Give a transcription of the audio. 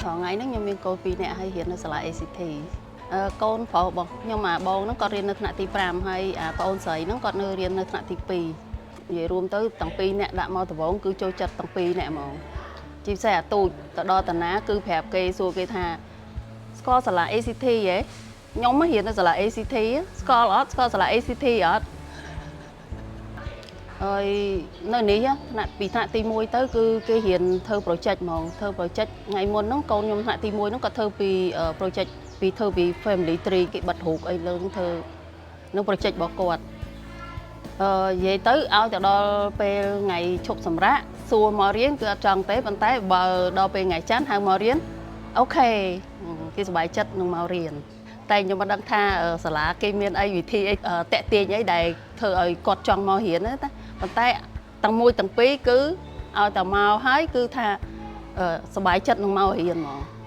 ថ្ងៃហ្នឹងខ្ញុំមានកូន2នាក់ហើយរៀននៅសាលា ACT កូនប្រុសរបស់ខ្ញុំអាបងហ្នឹងគាត់រៀននៅថ្នាក់ទី5ហើយអាប្អូនស្រីហ្នឹងគាត់នៅរៀននៅថ្នាក់ទី2និយាយរួមទៅទាំងពីរនាក់ដាក់មកដំបូងគឺចូលចិត្តទាំងពីរនាក់ហ្មងជាពិសេសអាទូចទៅដល់តាណាគឺប្រាប់គេសួរគេថាស្គាល់សាលា ACT ហ៎ខ្ញុំមករៀននៅសាលា ACT ស្គាល់អត់ស្គាល់សាលា ACT អត់ហើយនៅនេះថ្នាក់ពីថ្នាក់ទី1ទៅគឺគេរៀនធ្វើ project ហ្មងធ្វើ project ថ្ងៃមុនហ្នឹងកូនខ្ញុំថ្នាក់ទី1ហ្នឹងគាត់ធ្វើពី project ពីធ្វើពី family tree គេបិទរូបអីលើហ្នឹងធ្វើនឹង project របស់គាត់និយាយទៅឲ្យទៅដល់ពេលថ្ងៃឈប់សម្រាកសួរមករៀនគឺអត់ចង់ទេប៉ុន្តែបើដល់ពេលថ្ងៃច័ន្ទហៅមករៀន OK គេសប្បាយចិត្តនឹងមករៀនតែខ្ញុំមិនដឹងថាសាលាគេមានអីវិធីអីតាក់ទាញអីដែលធ្វើឲ្យគាត់ចង់មករៀនណាតាប៉ុន្តែទាំងមួយទាំងពីរគឺឲ្យតែមកហើយគឺថាសប្បាយចិត្តនឹងមករៀនហ្មង។